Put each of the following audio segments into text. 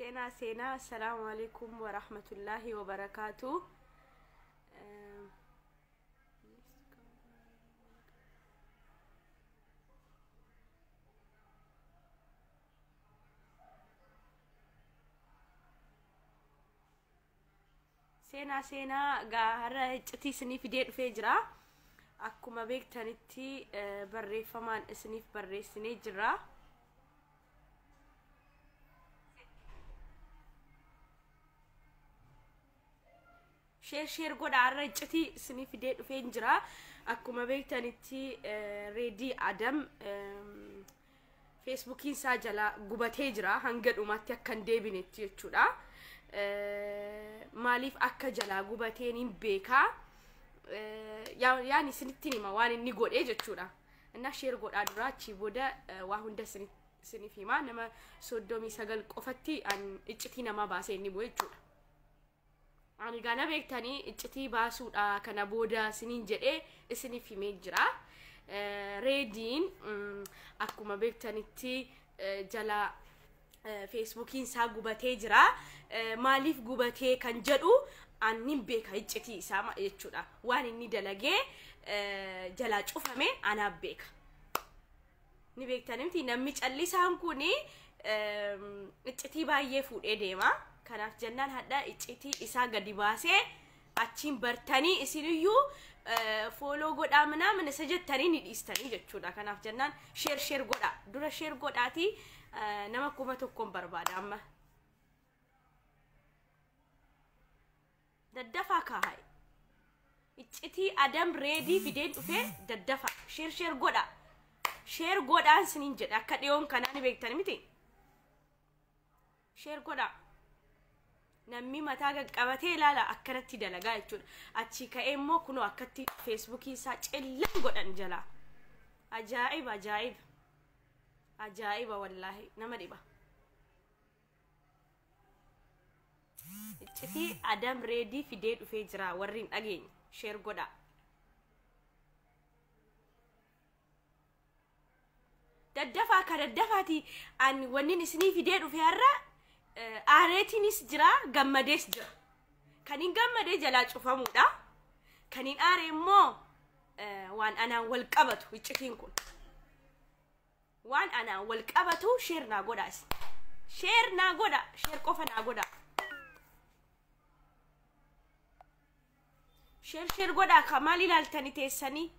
Seenaa seenaa, assalaamu alaikum warahmatullaahi wabarakaatu. Seenaa seenaa, gaa har'a iccitii isinii fidee dhufee jira. Akkuma beektanitti barreeffamaan isiniif barreessinee jira. Share share godha, har'a iccitii isinii fidee dhufee jira. Akkuma beektanitti Reedii Adam Feesbuukiin isaa jala gubatee jira, hanga dhumaatti akka hin deebinetti jechuudha. Maaliif akka jalaa gubateen hin beekaa. Yaani isinitti hima waan inni godhee jechuudha. Innaa share godhaa dura, achii booda waa hunda isiniif hima. Nama 39 qofatti iccitii namaa baasee inni bu'e jechuudha. Ani gaana beektanii iccitii baasuudha kana booda isiniin jedhee isiniif himee jira. Reediin akkuma beektanitti jala Feesbuukiin isaa gubatee jira. Maaliif gubatee kan jedhu ani beeka, iccitii isaa jechuudha. Waan inni dalagee jalaa cufame anaaf beeka. Ni beektanii miti, namni callisaan kuni iccitii baay'ee fuudhee deema. Kanaaf jennaan hadha iccitii isaa gadi baasee achiin bartanii isiniyyuu follow godhaa minaamin isa jettanii ni dhiistanii jechuudha. Kanaaf jennaan share share godhaa. Dura share godhaatii nama 1000 barbaada amma. Daddafaa kaahaye. Iccitii Adam Reedii fideen dhufee, daddafa. Share share godhaa. Share godhaan siniin jedha, akka dhiyoon kanaa ni beektani miti. Share godhaa. Namni mataa qaqqabatee ilaala, akkanatti dalagaa jechuudha. Achii ka'ee immoo kunoo akkatti Feesbuukii isaa cellan godhan jalaa. Ajaa'iba, ajaa'iba. Ajaa'iba, wallaahi nama dhiba. Iccitii Adam Reedii fidee dhufee jira, warri hin dhageenye. Share godhaa. Daddafaa ka daddafaati, ani wannin isinii fidee dhufe har'a aareetiinis jira, gammadees jira. Kan hin gammadee jalaa cufamuudha. Kan hin aare immoo waan anaan wal qabatu iccitiin kun. Waan anaan wal qabatu share naa godhaa isin. Share naa godha, share qofa naa godha. Share share godhaa ka, maal ilaaltanii teessanii?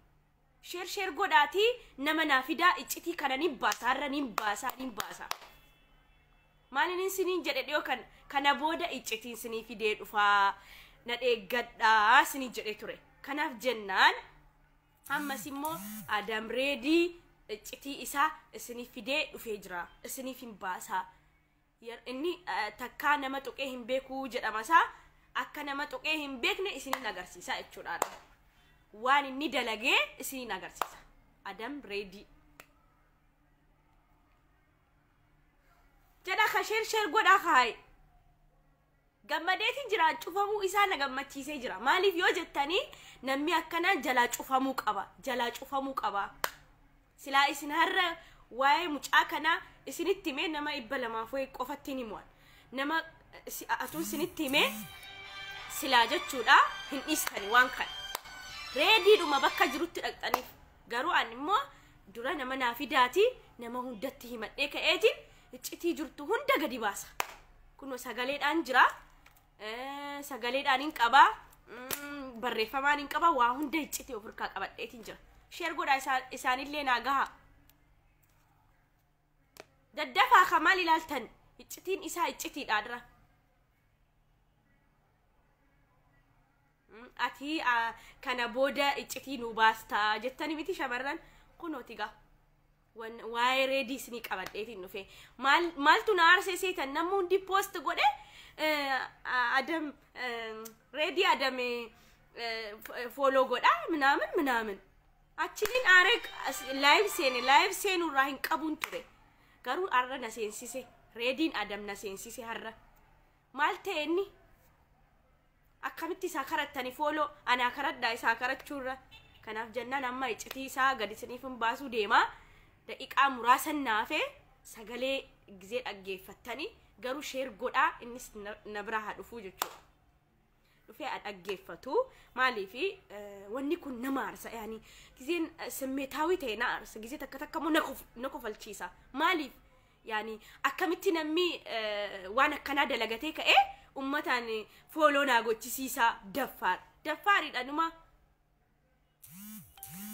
Share share godhaatii nama naa fidaa, iccitii kana ni baasa har'a, ni baasa, ni baasa. Maalin isiniin jedhe dhiyoo kan kana booda iccitiin isinii fidee dhufaa, na dheeggadhaa isinii jedhe ture. Kanaaf jennaan ammas immoo Adam Reedii iccitii isaa isinii fidee dhufee jira. Isiniif hin baasaa. Inni takkaa nama tuqee hin beekuu jedhama isaa, akka nama tuqee hin beekne isiniin agarsiisa jechuudha. Waan inni dalagee isiniin agarsiisa. Adam Reedii. Jedha ka, share share godhaa kaayi. Gammadeetiin jira, cufamuu isaa na gammachiisee jira. Maaliif yoo jettanii, namni akkanaa jalaa cufamuu qaba. Jalaa cufamuu qaba. Silaa isin har'a waa'ee mucaa kanaa isinitti himee nama 200 wayii qofatti hin himuwan. Nama atuun isinitti himee silaa jechuudha hin dhiistani waan kana. Reediidhuma bakka jirutti dhaqxaniif. Garuu ani immoo dura nama naa fidaati, nama hundatti himadhee ka'eetiin iccitii jirtu hunda gadi baasa. Kunoo sagaleedhaan jira. Sagaleedhaan hin qabaa. Barreeffamaan hin qabaa. Waa hunda iccitii of harkaa qabadheetiin jira. Share godhaa, isaanillee naa gaha. Daddafaa ka, maal ilaaltan? Iccitiin isaa iccitiidha dura. Ati kana booda iccitii nu baastaa jettani miti shamarran, kunooti gaa. Waa'ee Reedii isinii qabadheetiin dhufe. Maaltu na aarsee seetan? Namni hundi post godhe Adam Reedii Adam follow godha minaamin minaamin. Achiin aaree live seene, live seenurraa hin qabuun ture. Garuu har'a na seensise. Reediin Adam na seensise har'a. Maal ta'e inni? Akkamitti isaa karattani follow anaa karadhaa isaa karachuurra. Kanaaf jennaan amma iccitii isaa gadi isiniif hin baasuu deemaa. Daqiiqaa muraasa naafee sagalee gizee dhaggeeffattanii Garuu share godhaa, innis na biraa haa dhufuu jechuudha. Dhufee dhaggeeffatu. Maaliif wanni kun nama aarsa? Yaani gizeen simmeetaawii ta'e na aarsa, gizee takka takka immoo na kofalchiisa. Maaliif yaani akkamitti namni waan akkanaa dalagatee ka'ee ummataan follow naa gochisiisa? Daffaar daffaariidha numa.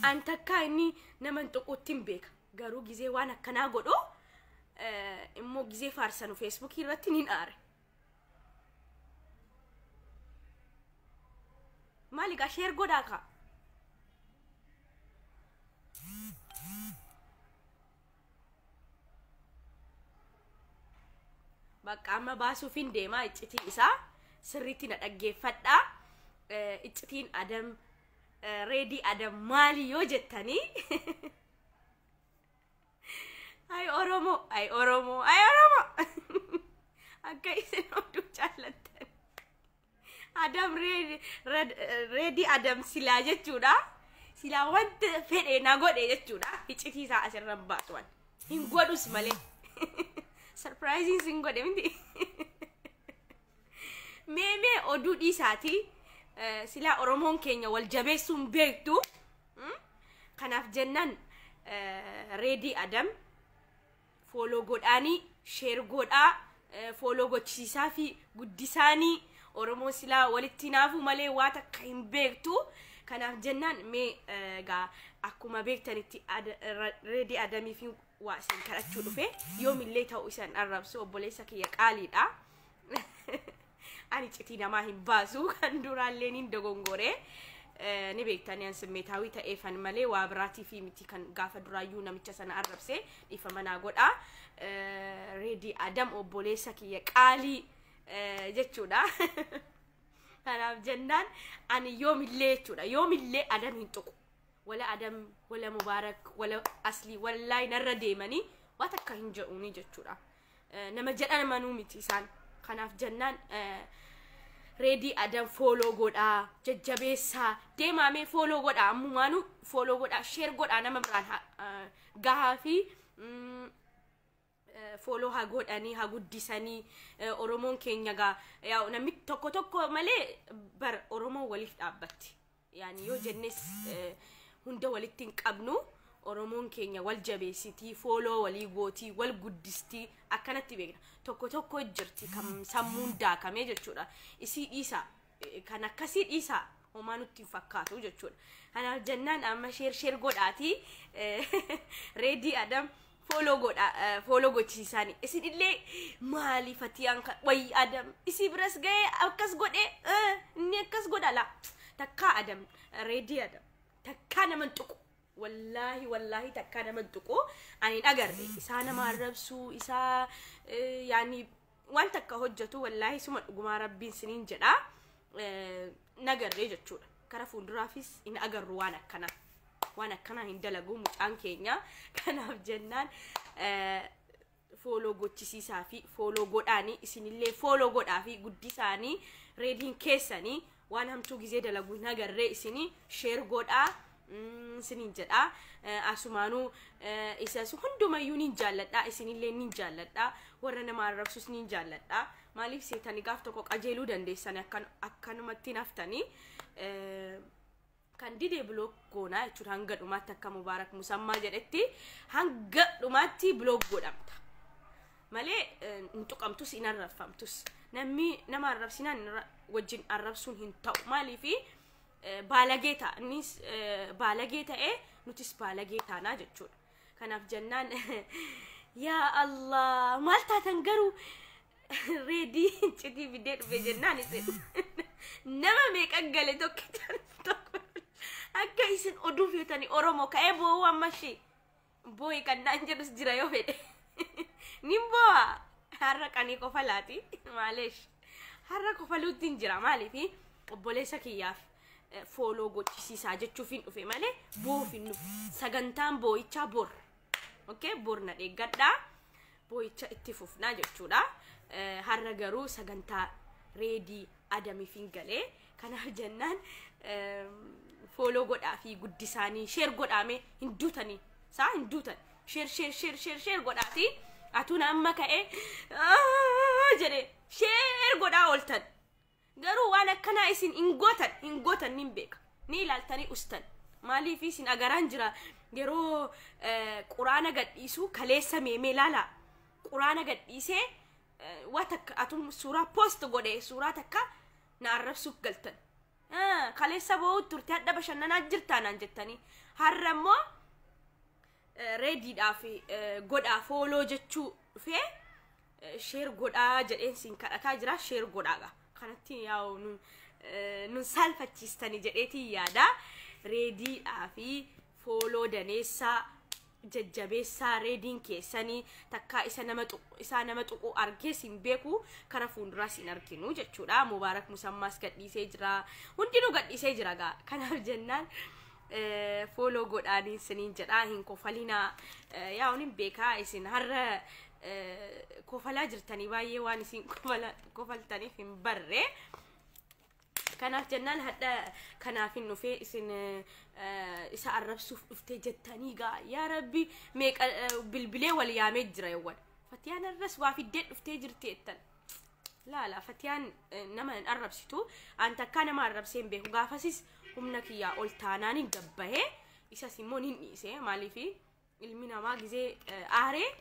An takkaa inni nama hin tuquutti hin beeka, garuu gizee waan akkanaa godhu immoo gizee faarsanu Feesbuukii irratti nin aare. Maali gaa, share godhaa kaa. Bakka amma baasuufin deemaa iccitii isaa, sirriitti na dhaggeeffadhaa. Iccitiin Adam, Reedii Adam maali yoo jettanii, ay Oromoo, ay Oromoo, ay Oromoo, akka isin oduu jaallattan. Adam, Reedii Adam silaa jechuudha. Silaa wanta fedhe na godhe jechuudha. Iccitii isaa asirra baasuwan. Hin godhus malee. Surprise sin godhe miti. Mee mee oduu dhiisaati. Silaa Oromoon keenya wal jabeessuun beektu. Kanaaf jennaan Reedii Adam follow godhaanii, share godhaa, follow gochisiisaa fi guddisaanii. Oromoon silaa walitti naafu malee waa takka hin beektu. Kanaaf jennaan mee egaa akkuma beektanitti Reedii Adamii fi waa isin kadhachuu dhufe. Yoomillee ta'u isan arrabsu, obboleessa kiyya qaaliidha. Ani iccitii namaa hin baasu, kan duraallee niin dogongoree. Ni beektanii, an simmeetaawii ta'eefan malee waa biraatii fi miti kan gaafa duraayyuu namicha sana arrabse, dhiifama naa godha. Reedii Adam obboleessa kiyya qaalii jechuudha. Kanaaf jennaan ani yoomillee jechuudha, yoomillee Adam hin tuqu. Wala Adam, wala Mubaarak, wala Aslii, wallaahi narra deemanii waa takka hin jedhuuni jechuudha. Nama jedhamanuu miti isaan. Kanaaf jennaan Reedii Adam follow godhaa, jajjabeessaa, deemaamee follow godhaa, ammumaanuu follow godhaa, share godhaa, nama biraan gahaa fi follow haa godhanii, haa guddisanii. Oromoon keenya gaa namni tokko tokko malee bar Oromoon waliif dhaabbatti. Yaani yoo jennes hunda walitti hin qabnu, Oromoon keenya wal jabeessitii, follow walii gootii, wal guddistii, akkanatti beekna. Tokko tokko jirti kan sammuun daakamee jechuudha. Isii dhiisaa, kan akkasii dhiisaa, homaa nutti hin fakkaatu jechuudha. Kanaaf jennaan amma share share godhaatii Reedii Adam follow godha, follow gochisiisaanii. Isin illee maali fatiyaan wayii Adam isii biras ga'ee akkas godhee, inni akkas godha la takkaa Adam, Reedii Adam takkaa nama hin tuqu. Wallaahi wallaahi takkaa nama hin tuqu. Ani hin agarre isaa nama arrabsuu isaa, yaani waan takka hojjetu. Wallaahi suma dhugumaa rabbiin siniin jedha, nagarree jechuudha. Kara fuulduraafis hin agarru waan akkanaa. Waan akkanaa hin dalagu mucaan keenya. Kanaaf jennaan follow gochisiisaa fi follow godhaanii, isinillee follow godhaa fi guddisaanii. Reediin keessanii waan hamtuu gizee dalagu hin agarree, isinii share godhaa isiniin jedhaa. Asumaanuu isas hundumayyuu nin jaalladhaa, isinillee nin jaalladhaa, warra nama arrabsus nin jaalladhaa. Maaliif seetanii gaaf tokko qajeeluu dandeessan akkanumatti naftanii kan didee block goonaa jechuudha hanga dhumaatti. Akka Mubaarak Musammaa jedhetti hanga dhumaatti block godhamta malee hin tuqamtus, hin arrabfamtus. Namni nama arrabsinaan wajjin arrabsuun hin ta'u. Maaliifi baalagee ta'a, innis baalagee ta'ee nutis baalagee taanaa jechuudha. Kanaaf jennaan yaa Allah, maal taatan garuu Reedii iccitii fidee dhufe jennaan isin nama meeqa gale tokko tokko akka isin oduu feetanii Oromoo ka'ee boo'uu. Amma ishee boo'i kan naan jedhus jira, yoo fedhe nin boo'a. Har'a qanii qofa laati maaleesh, har'a kofaluutti hin jira. Maaliifi obboleessa kiyyaaf follow gochisiisaa jechuuf hin dhufe malee boo'uuf hin dhufe. Sagantaan boo'ichaa bor, okay, bor na dheeggadhaa, boo'icha itti fufnaa jechuudha. Har'a garuu sagantaa Reedii Adamiif hin galee. Kanaaf jennaan follow godhaa fi guddisaanii, share godhaame. Hin duutanii saa hin duutan. Share share share share share godhaati. Atuun amma ka'ee jedhe share godhaa ooltan. Garuu waan akkanaa isin hin gootan, hin gootan, nin beeka. Ni ilaaltanii ustan. Maaliif isin agaraan jira yeroo quraana gadhiisu kaleessa meemee ilaala. Quraana gadhiisee waa takka atum suuraa post godhe, suuraa takka na arrabsuuf galtan. Kaleessa boo'u turte, hadha bashannanaa jirtaa naan jettanii. Har'a immoo reediidhaaf godhaa follow jechuu dhufee, share godhaa jedheen siin kadhataa jira, share godhaaga. Kanatti yaa'u nun saalfachiistanii jedheetii yaada. Reediidhaa fi follow daneessaa jajjabeessaa. Reediin keessanii takkaa isa nama tuqu, isaa nama tuqu argee siin beeku, kara fuulduraas hin arginu jechuudha. Mubaarak Musammaas gadhiisee jira. Hundinuu gadhiisee jira gaa. Kanaaf jennaan follow godhaanii isiniin jedhaa, hin kofalinaa. Yaa hin beekaa, isin har'a kofalaa jirtanii, baay'ee waan isin kofaltaniif hin barre. Kanaaf jennaan hadha kanaaf hin dhufee, isin isa arrabsuuf dhuftee jettanii gaa. Yaa Rabbi, meeqa bilbilee wal yaamee jira yawwan. Fatiyaan irras waa fiddee dhuftee jirti jettan. Laala, Fatiyaan nama hin arrabsitu. An takkaa nama arrabsee hin beeku. Gaafasis humna kiyyaa ol taanaan hin gabbahee, isas immoo hin dhiise. Maaliif ilmi namaa gizee aaree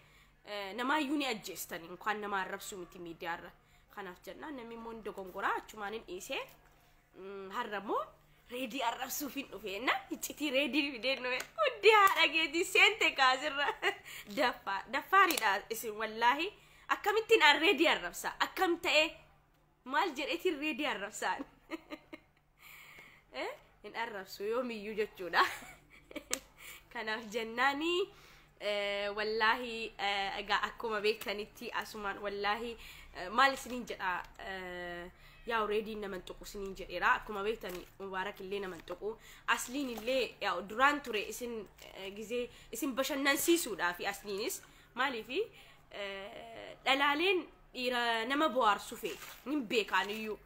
namaayyuu ni ajjeestani, inkaan nama arrabsuu miti miidiyaarra. Kanaaf jennaan namni immoo hin dogongoraa, achumaan hin dhiisee. Har'a immoo Reedii arrabsuuf hin dhufe na iccitii Reedii fidee dhufe. Hundi haadha keetii seente kaasirra daffaa daffaariidha isin. Wallaahi, akkamittiin an Reedii arrabsa? Akkam ta'e? Maal jedheetiin Reedii arrabsaan? Hin arrabsu yoomiyyuu jechuudha. Kanaaf jennaanii wallaahi egaa akkuma beektanitti asumaan wallaahi maal isiniin jedha, yaa Reediin naman tuqu isiniin jedheera. Akkuma beektani Mubaarak illee naman tuqu, Asliin illee yaa duraan ture isin gizee isin bashannansiisuudhaa fi Asliinis maaliifi dhalaaleen dhiira nama bohaarsu feeti, nin beekaan iyyuu.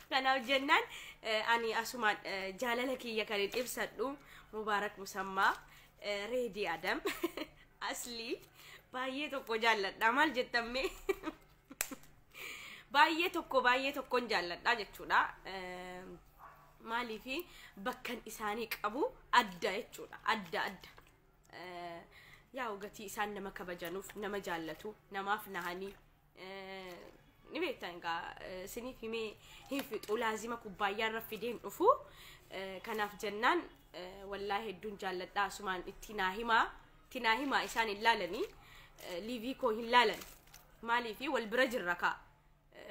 Kanaaf jennaan ani asumaan jaalala kiyya kan hin ibsadhu Mubaarak Musammaa, Reedii Adam, Aslii baay'ee tokko jaalladha. Maal jettamme? Baay'ee tokko, baay'ee tokkon jaalladha jechuudha. Maaliifi bakkan isaanii qabu adda jechuudha, adda adda. Yaa gatii isaan nama kabajanuuf, nama jaallatu, namaaf nahanii ni beektan egaa, isiniif himee hin fixu, laazima kubbaayyaa irra fideen dhufu. Kanaaf jennaan wallaahi hedduun jaalladha. Asumaan itti naa himaa, itti naa himaa. Isaan hin laalanii, live koo hin laalan. Maaliifi wal bira jirra kaa.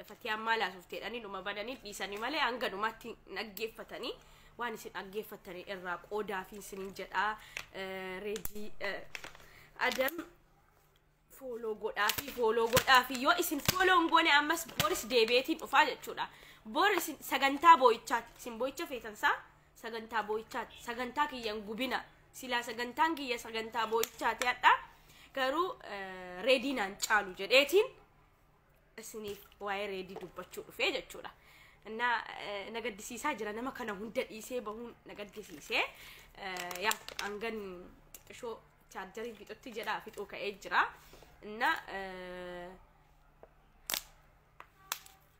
Fatiyaan maal haasofteedhanii dhuma badanii dhiisanii malee hanga dhumaatti dhaggeeffatanii waan isin dhaggeeffatanii irraa qoodaa fi isiniin jedhaa. Reedii Adam follow godhaa fi follow godhaa fi yoo isin follow hin goone ammas boris deebi'eetiin dhufaa jechuudha. Bor isin sagantaa boo'ichaati. Isin boo'icha feetan saa sagantaa boo'ichaati. Sagantaa kiyyan gubina. Silaa sagantaan kiyya sagantaa boo'ichaati hadha. Garuu Reedii naan caalu jedheetiin isiniif waa'ee Reedii dubbachuu dhufee jechuudha. Na gaddisiisaa jira, nama kana hunda dhiisee bahuun na gaddisiisee. Yaa hangan xiqqishoo chaarjarii fixutti jedha, fixuu ka'ee jira. Na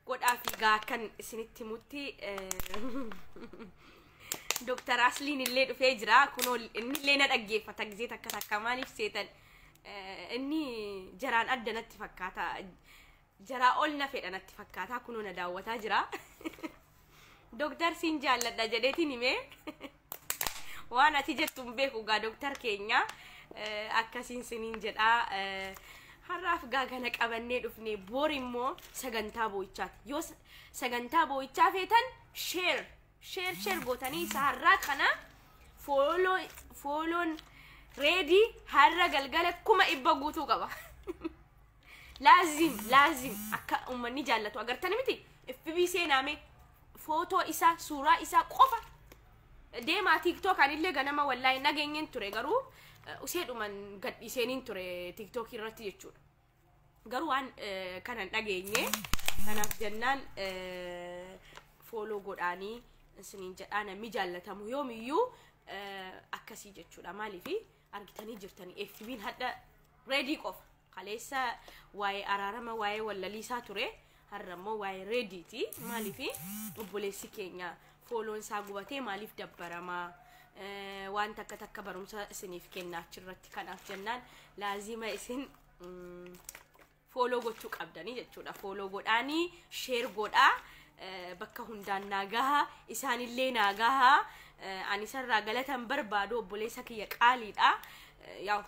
godhaa fi gaa kan isinitti himutti Dooktar Asliin illee dhufee jira. Kunoo inni illee na dhaggeeffata gizee takka takka. Maaliif seetan? Inni jaraan adda natti fakkaata. Jaraa ol na fedha natti fakkaata. Kunoo na daawwataa jira. Dooktar, siin jaalladha jedheetiin himee. Waan ati jettu hin beeku gaa dooktar keenya, akkasiin siniin jedhaa. Har'aaf gaa kana qabannee dhufne, boor immoo sagantaa boo'ichaati. Yoo sagantaa boo'ichaa feetan share, share, share gootanii isa har'aa kana follow, follown Reedii har'a galgala 100,000 guutuu qaba. Laazim laazim akka uummanni jaallatu agartani miti? FB seenaame, footoo isaa, suuraa isaa qofa deemaa. TikTok anillee ganama wallaahi nageenyeen ture, garuu useedhuman gadhiiseeniin ture TikTok irratti jechuudha. Garuu waan kanan dhageenye. Kanaaf jennaan follow godhaanii isiniin jedhaa. Namni jaallatamu yoomiyyuu akkasii jechuudha. Maaliifi Argitanii jirtanii FB'n hadha Reedii qofa. Kaleessa waa'ee araarama, waa'ee wallaliisaa ture. Har'a immoo waa'ee Reediiti. Maaliif obboleessi keenya fooloon isaa gubatee maaliif dabbaramaa? Waan takka takka barumsa isiniif kenna achirratti. Kanaaf jennaan laazima isin follow gochuu qabdanii jechuudha. Follow godhaanii, share godhaa, bakka hundaan naa gaha, isaanillee naa gaha. Ani isarraa galatan barbaadu, obboleessa kiyya qaaliidha. Yaa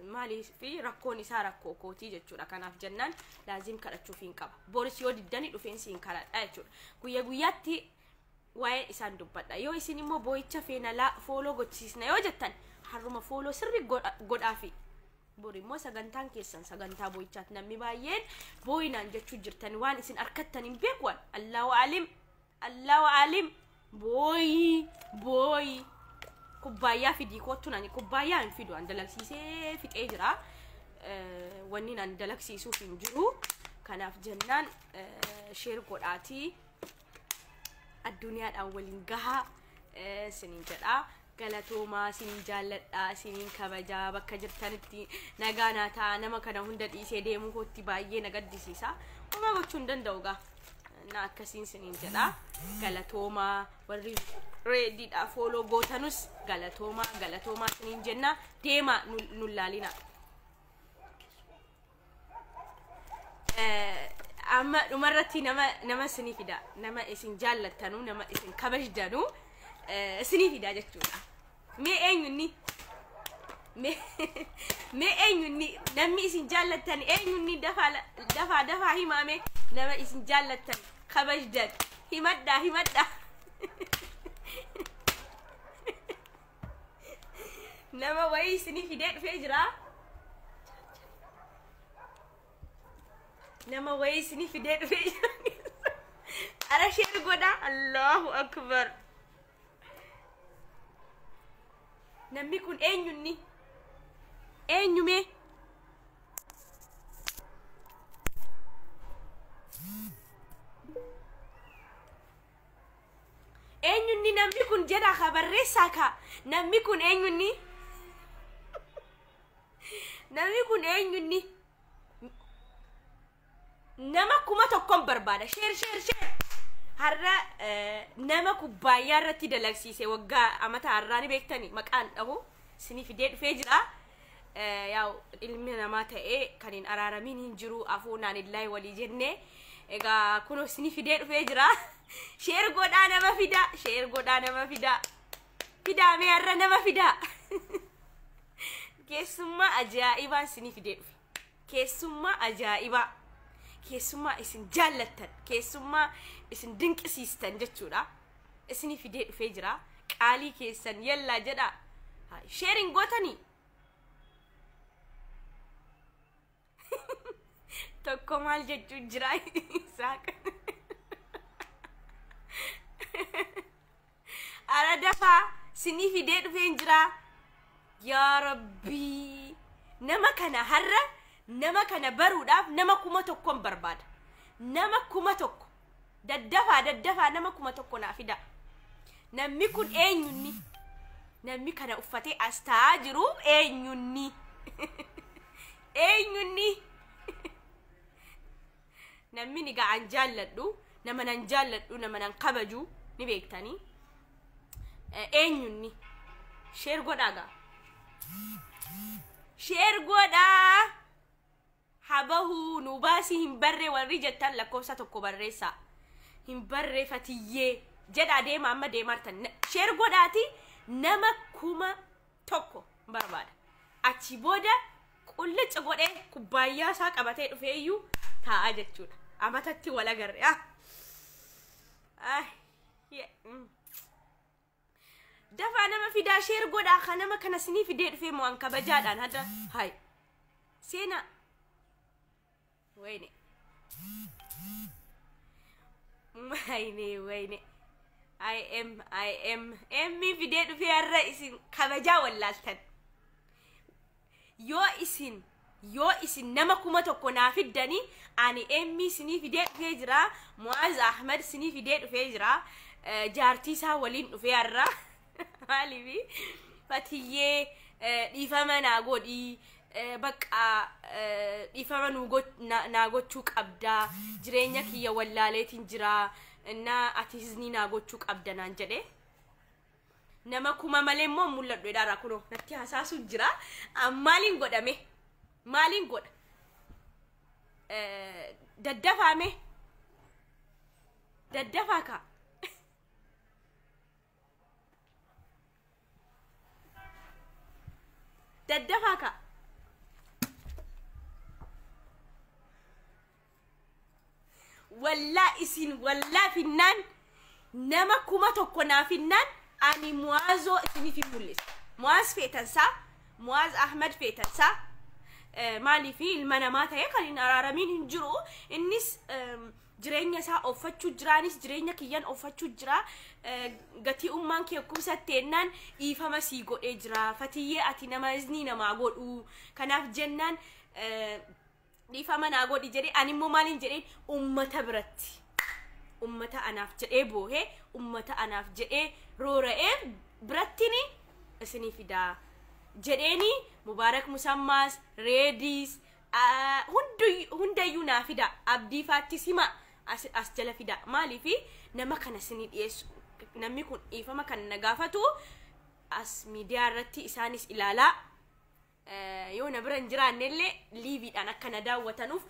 maaliif rakkoon isaa rakkoo kootii jechuudha. Kanaaf jennaan laazim kadhachuuf hin qaba. Boris yoo diddanii dhufeensi hin kadhadha jechuudha. Guyya guyyaatti waa'ee isaan dubbadha. Yoo isin immoo boo'icha feena follow gochisiisna yoo jettan, harruma follow sirri godhaafi. Bor immoo sagantaan keessan sagantaa boo'ichaati. Namni baay'een boo'inaan jechuu jirtan, waan isin harkattan hin beekuwan. Allahu alim, Allahu alim. Booyii booyii, kubbaayyaa fidii kottu nani. Kubbaayyaa hin fidu, an dalagsiisee fixee jira. Wanni nan dalagsiisuuf hin jiru. Kanaaf jennaan share godhaatii addunyaadhaan waliin gahaa isiniin jedha. Galatoomaa, isiniin jaalladhaa, isiniin kabajaa. Bakka jirtanitti nagaa naa ta'a. Nama kana hunda dhiisee deemuu kootti baay'ee na gaddisiisa. Homaa gochuu hin danda'u gaa. Na akkasiin isiniin jedha. Galatoomaa, warri Reediidhaa follow gootanus galatoomaa, galatoomaa isiniin jenna. Deemaa, nun laalina. Amma dhumarratti nama isinii fida, nama isin jaallattanuu, nama isin kabajdanuu isinii fida jechuudha. Mee eenyunni? Mee eenyunni namni isin jaallattan eenyunni? Dafaa dafaa dafaa himaame. Nama isin jaallattan, kabajdan himadhaa, himadhaa. Nama wayii isinii fidee dhufee jira. Nama wayii isinii fidee dhufee jira. Ara share godha. Allahu akbar. Namni kun eenyunni? Eenyumee? Eenyunni namni kun jedha ka barreessaa ka. Namni kun eenyunni? Namni kun eenyunni? Nama 1000 barbaada. Share, share, share. Har'a nama kubbaayyaa irratti dalagsiise waggaa amata har'aa ni beektani, maqaan dhahu isinii fidee dhufee jira. Yaa'u ilmi namaa ta'ee kan hin araaramiin hin jiru, afuunaan illaahi walii jennee. Egaa kunoo isinii fidee dhufee jira. Share godhaa, nama fidaa. Share godhaa, nama fidaa. Fidaa mee, har'a nama fidaa. Keessummaa ajaa'ibaan isinii fidee dhufe. Keessummaa ajaa'ibaa. Keessummaa isin jaallattan, keessummaa isin dinqisiistan jechuudha. Isinii fidee dhufee jira. Qaalii keessan yallaa jedha. Sharing gootanii. Tokko maal jechuun jira, Isaaq? Ara dafaa, sinii fidee dhufeen jira. Yaa Rabbii! Nama kana har'a nama kana baruudhaaf nama 1000 barbaada. Nama 1000. Daddafaa daddafaa, nama 1000 naa fida. Namni kun eenyunni? Namni kana uffatee as taa'aa jiru eenyunni? Eenyunni? Namni ni ga'an jaalladhu, nama nan jaalladhu, nama nan kabaju ni beektanii. Eenyunni? Share godhaa gaa. Share godhaa. Habahuu nu baasii hin barree warri jettan lakkoofsa 1 barreessaa. Hin barree fatiyyee jedhaa, deema amma deemaartan. Share godhaati, nama 1000 barbaada. Achi booda qullica godhee kubbaayyaa isaa qabatee dhufee iyyuu taa'aa jechuudha. Amatatti wal agarre. Ah. Dafaa nama fidaa, share godhaa. Kan nama kana sinii fidee dhufee mo'an kabajaadhaan hadda hay. Seenaa. Wayne. Wayne, wayne. I am I am M fidee dhufee har'a isin kabajaa wallaaltan. Yoo isin nama 1000 naa fiddanii, ani M sinii fidee dhufee jira. Mu'aaz Ahmad sinii fidee dhufee jira. Jaartii isaa waliin dhufee har'a. Maaliifi Fatiyyee Dhiifama naa godhii, bakka dhiifama naa gochuu qabdaa, jireenya kiyya wallaaleetiin jira, na ati hiznii naa gochuu qabda naan jedhe. Nama 1000 malee immoo mul'adhu jedhaara kunoo natti haasaasu jira. Maaliin godhame? Maaliin godha? Daddafaame? Daddafaa kaa? Daddafaa kaa? Wallaa isin wallaa finnaan nama 1000 naa finnaan ani Muwaazoo isiniif hin mul'isa. Muwaaz feetansaa, Muwaaz Ahmad feetansaa, maaliif ilma namaa ta'e kan hin araaramiin hin jiru. Innis jireenya isaa ooffachuu jiraanis jireenya kiyyan ooffachuu jira. Gatii ummaan kee kubsatteenaan dhiifama sii godhee jira. Fatiyyee ati nama iznii namaa godhu. Kanaaf jennaan dhiifama naa godhi jedhee ani immoo maaliin jedheen ummata biratti. Ummata anaaf jedhee boohee, ummata anaaf jedhee roora'ee birattini isinii fidaa jedheeni Mubaarak Musammaas Reediis hundayyuu naa fida, Abdii faattis hima as jala fida. Maaliifi nama kana isinii dhiyeessu, namni kun dhiifama kan na gaafatu as miidiyaa irratti isaanis ilaalaa, yoo na bira hin jiraanne illee liiviidhaan akka na daawwatanuuf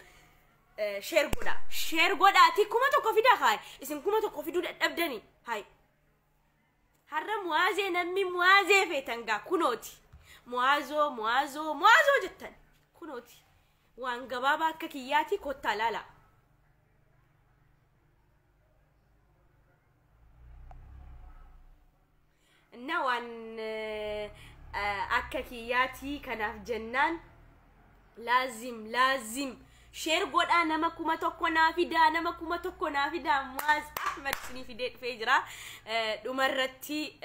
share godha. Share godhaati 1000 fida haay. Isin 1000 fiduu dadhabdanii haay. Har'a Muwaazee namni Muwaazee feetan gaa kunooti. Muwaazoo Muwaazoo Muwaazoo jettan kunooti. Waan gabaabaa akka kiyyaati kottaa laala. Na waan akka kiyyaati kanaaf jennaan laazim laazim share godhaa, nama 1000 naa fidaa, nama 1000 naa fidaa. Muwaaz Ahmad isinii fidee dhufee jira. Dhumarratti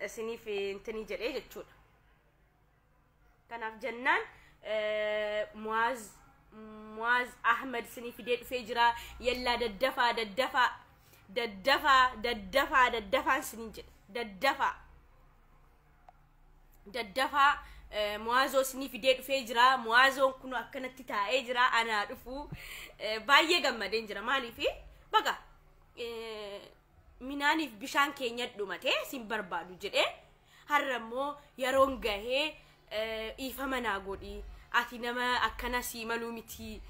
isiniif intinii jedhee jechuudha. Kanaaf jennaan Muwaaz Ahmad isinii fidee dhufee jira. Yallaa daddafaa daddafaa daddafaa daddafaa daddafaan isiniin jedhe, daddafaa daddafaa. Muwaazoo isinii fidee dhufee jira. Muwaazoon kun akkanatti taa'ee jira. Anaa dhufu baay'ee gammadeen jira. Maaliif baga minaaniif bishaan keenya dhumate sin barbaadu jedhee har'a immoo yeroon gahee dhiifama naa godhi, ati nama akkana sii maluu miti,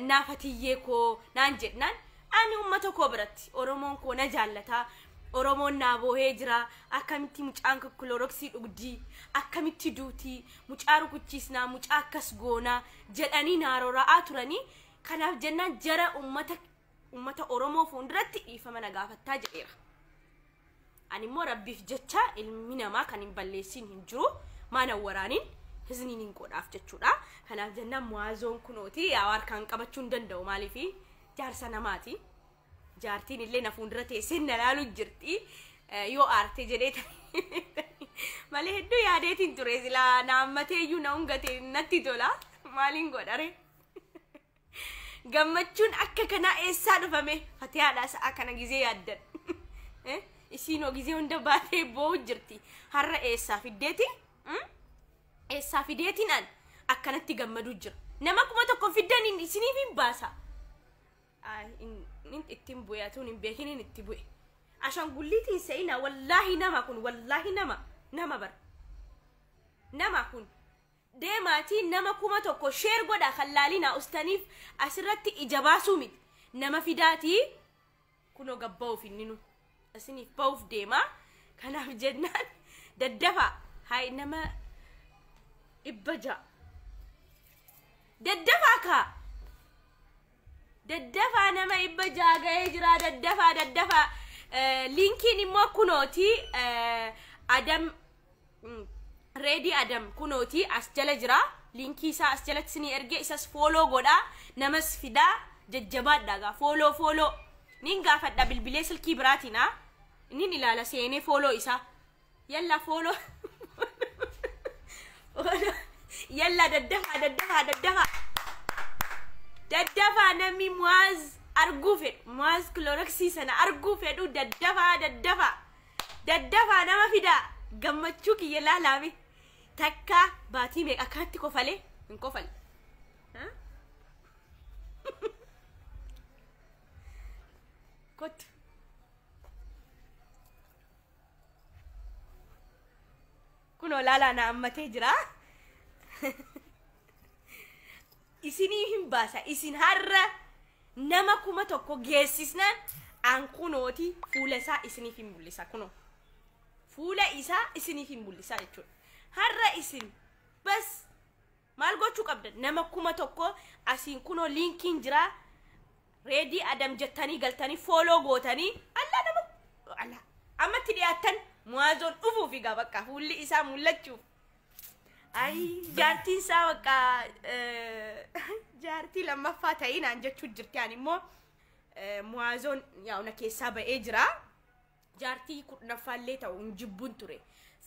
naafatiyyee koo naan jedhnaan ani uummata koo biratti Oromoon koo na jaallata. Oromoon naa boohee jira. Akkamitti mucaan kiloroksii dhugdii, akkamitti duutii, mucaa rukuchiisnaa, mucaa akkas goonaa jedhanii naa rora'aa turanii. Kanaaf jennaan jara uummata Oromoo fuulduratti dhiifama na gaafattaa jedheera. Ani immoo Rabbiif jecha ilmi namaa kan hin balleessin hin jiru, maana waraaniin hizniin hin godhaaf jechuudha. Kanaaf jennaan Muwaazoon kunooti yaa harkaan qabachuu hin danda'u, maaliif jaarsa namaati. Jaartiin illee na fuuldura teessee na laalu jirti. Yoo aarte jedhee malee hedduu yaadeetiin ture, silaa naammatee iyyuu na hungate natti tola. Maaliin godhare? Gammachuun akka kanaa eessaa dhufame? Fatihaadhaa sa'a kana gizee yaaddan. Isiinoo gizee hunda baatee boo'u jirti. Har'a eessaa fiddeeti? Eessaa fideetiin an akkanatti gammaduu jira. Nama 1000 fiddaniin isiniif hin baasa. Ittiin bu'e atuun hin beekiniin itti bu'e. Ashaangulliitiin se'ina, wallaahi nama kun, wallaahi nama nama bara. Nama kun deemaatii nama 1000 share godha kan laalinaa ustaniif asirratti ija baasuu miti. Nama fidaatii kunoo gabba'uuf inninu isiniif ba'uuf deema. Kanaaf jennaan daddafaa hayi nama 600 daddafaa kaa. Daddafaa nama 600 ga'ee jira, daddafaa daddafaa. Linkiin immoo kunooti, Adam Reedii Adam kunooti as jala jira. Linkii isaa as jalatti isinii ergee, isas follow godhaa, namas fidaa, jajjabaadhaa gaa follow follow. Nin gaafadha bilbilee silkii biraatiin haa. Nin ilaala seenee follow isaa. Yalla follow. Yalla daddafaa daddafaa daddafaa. Daddafaa namni Muwaaz arguu fedhu, Muwaaz kiloroksii sana arguu fedhu, daddafaa daddafaa. Daddafaa nama fidaa. Gammachuu kiyya laalaami. Takka baatii meeqa akkanatti kofalee hin kofalle. Kottu. Kunoo laalaa na ammatee jira. Isinii hin baasa. Isin har'a nama 1000 geessisnaan an kunooti fuula isaa isiniif hin mul'isa kunoo. Fuula isaa isiniif hin mul'isa jechuudha. Har'a isin bas maal gochuu qabdan? Nama 1000 asiin kunoo liinkiin jira. Reedii Adam jettanii galtanii follow gootanii allaa nama allaa ammatti dhiyaattan Mu'aazoon dhufuuf egaa bakka fuulli isaa mul'achuuf. Ayi jaartiin isaa bakka jaartii lammaffaa ta'inaan jechuu jirti. Ani immoo Mu'aazoon yaa'u na keessaa ba'ee jira. Jaartii 10ffaallee ta'u hin jibbuun ture.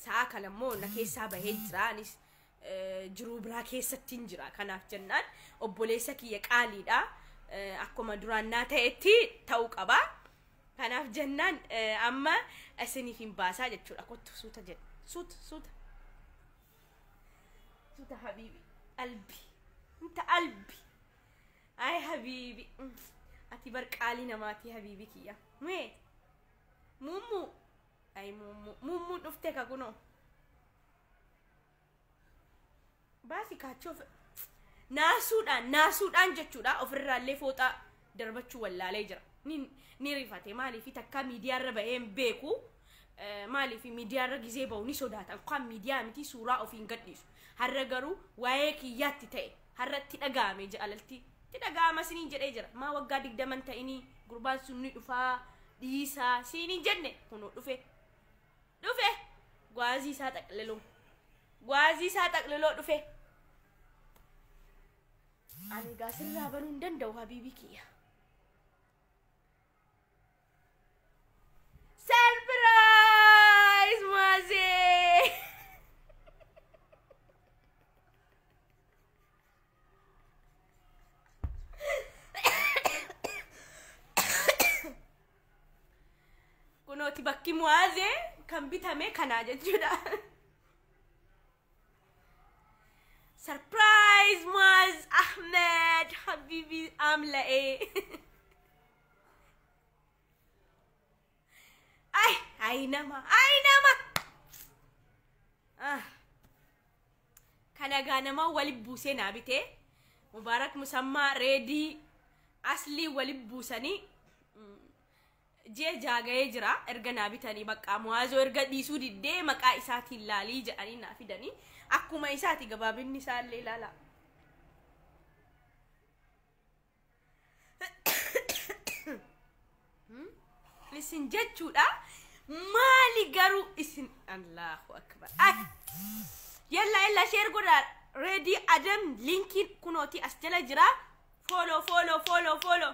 Sa'a kana immoo na keessaa bahee jira. Anis jiruu biraa keessatti hin jira. Kanaaf jennaan obboleessa kiyya qaaliidha. Akkuma duraan naa ta'etti ta'uu qaba. Kanaaf jennaan amma isiniif hin baasaa jechuudha. Kottu suuta jedhe. Suuta suuta. Suuta habiibi. Albi. Inta albi. Ay habiibi. Ati bar qaalii namaati habiibi kiyya. Mee. Mummuu. Ay mummuu. Mummuun dhufte ka kunoo. Baasi kaachoo naasuudhaan naasuudhaan jechuudha ofirraallee fooxaa darbachuu wallaalee jira. Ni rifate maaliif takka miidiyaarra ba'ee hin beeku. Maaliif miidiyaarra gizee ba'u ni sodaata. Kan miidiyaa miti suuraa ofiin gadhiisu. Har'a garuu waa'ee kiyyaatti ta'e har'a itti dhaga'ame jaalalti. Itti dhaga'ama siniin jedhee jira. Maa waggaa 20 ta'inii gurbaan sun ni dhufaa dhiisaa siniin jenne kunoo dhufe. Dhufe gwaazii isaa xaqliloo. Gwaazii isaa xaqliloo dhufe. Ani egaa sirraa banuu hin danda'u habiibii kiyya. Surprise Muazee! Kunooti bakki Muazee kan bitame kanaa jechuudha. Surprise Muaz Ahmed Habibi amla'ee. Ay, ay nama, ay nama. Ah. Kana gaa nama wali buusee naa bitee Mubaarak Musammaa Reedii Aslii wali buusanii ji'a jaaga'ee jira erga naa bitanii bakka Mu'aazoo erga dhiisuu diddee maqaa isaatiin laalii jedhanii naa fidanii akkuma isaati gabaabinni isaallee ilaala. Isin jechuudha maali garuu isin Allahu akbar. Ay yalla yalla share godhaa. Reedii Adam linkiin kunooti as jala jira. Follow follow follow follow.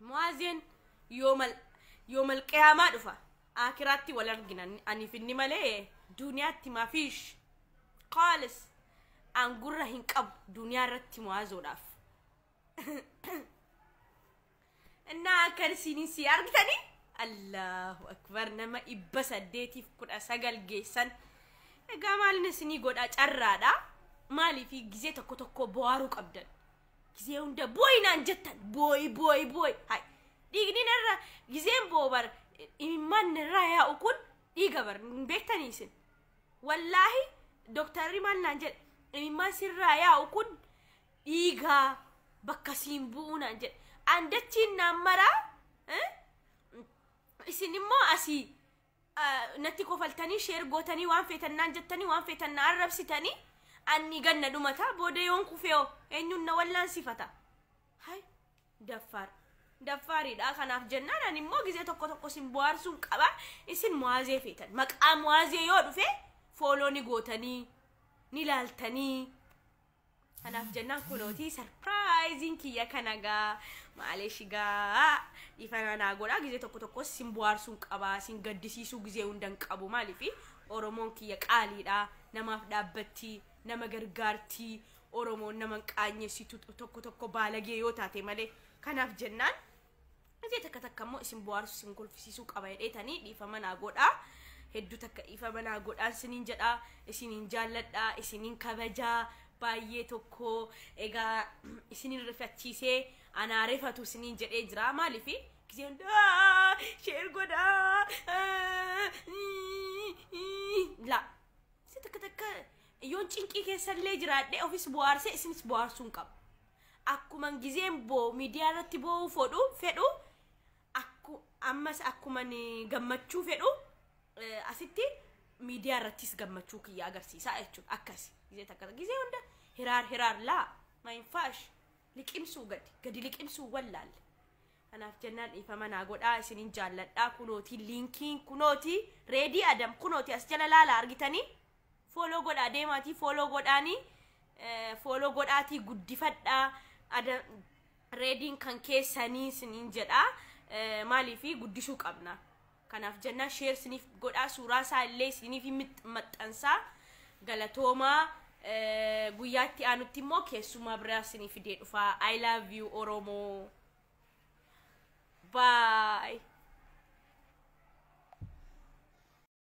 Mu'aazeen yoomal qiyaamaa dhufa. Akiraatti wal argina aniif inni malee duniyaatti maafiish. Khaalis an gurra hin qabu duniyaa irratti Mu'aazoodhaaf. Innaa akkan isiniin si argitanii Allahu akbar nama 819 geessan. Egaa maalin isinii godhaa carraadha. Maaliif gizee tokko tokko bohaaruu qabdan. Gizee hunda booyi naan jettan booyi booyi booyi. Hai dhiigni narra gizeen boobar imimmaan narraa yaa'u kun dhiiga bar hin beektanii isin. Wallaahi dooktarri maal naan jedhe imimmaan sirraa yaa'u kun dhiigaa bakka siin bu'uu naan jedhe. Andachiin naan maraa isin immoo asii natti kofaltanii sheer gootanii waan feetan naan jettanii waan feetan na arrabsitanii anni ganna dhumata booda yoon kufeeoo eenyuun na wallaansifata. Hai daffaar daffaariidha kanaaf jennaan ani immoo gizee tokko tokko isin bohaarsuun qaba isin Mu'aazee feetan maqaa Mu'aazee yoo dhufe fooloo ni gootanii ni laaltanii. Kanaaf jennaan kunooti sarpiraayiziin kiyya kana gaa maaleeshi gaa dhiifama naa godhaa gizee tokko tokko isin bohaarsuun qaba isin gaddisiisuu gizee hunda hin qabu maaliif Oromoon kiyya qaaliidha namaaf dhaabbatti nama gargaartii Oromoon nama hin qaanyessitu tokko tokko baalagee yoo taate malee kanaaf jennaan Gisee takka takka immoo isin bohaarsuu, isin kolfisiisuu qaba jedheetanii dhiifama naa godhaa. Hedduu takka dhiifama naa godhaa isiniin jedhaa, isiniin jaalladhaa, isiniin kabajaa baay'ee tokko. Egaa isinin rifachiisee anaa rifatu isiniin jedhee jira. Maaliifi gisee hundaa share godhaa la gisee takka takka yoon cinqii keessallee jiraadhee ofis bohaarsee isinis bohaarsuu hin qabu. Akkuman gizeen boo miidiyaa irratti boo'uu fedhu akku ammas akkuman gammachuu fedhu asitti miidiyaa irrattis gammachuu kiyya agarsiisaa jechuudha. Akkas gizee takka gizee hunda hiraar hiraar laa maayinfaash liqimsuu gadi gadi liqimsuu wallaalle. Kanaaf jennaan dhiifama naa godhaa, isinin jaalladhaa. Kunooti linkiin, kunooti Reedii Adam, kunooti as jala laala argitanii follow godhaa deemaatii, follow godhaanii, follow godhaatii guddifadhaa. Reediin kan keessanii isiniin jedhaa. Maaliifi guddisuu qabna. Kanaaf jennaan share isiniif godhaa, suuraa isaa illee isiniif maxxansaa. Galatoomaa. Guyyaatti aanutti immoo keessummaa biraa isinii fidee dhufaa. I love you, Oromoo.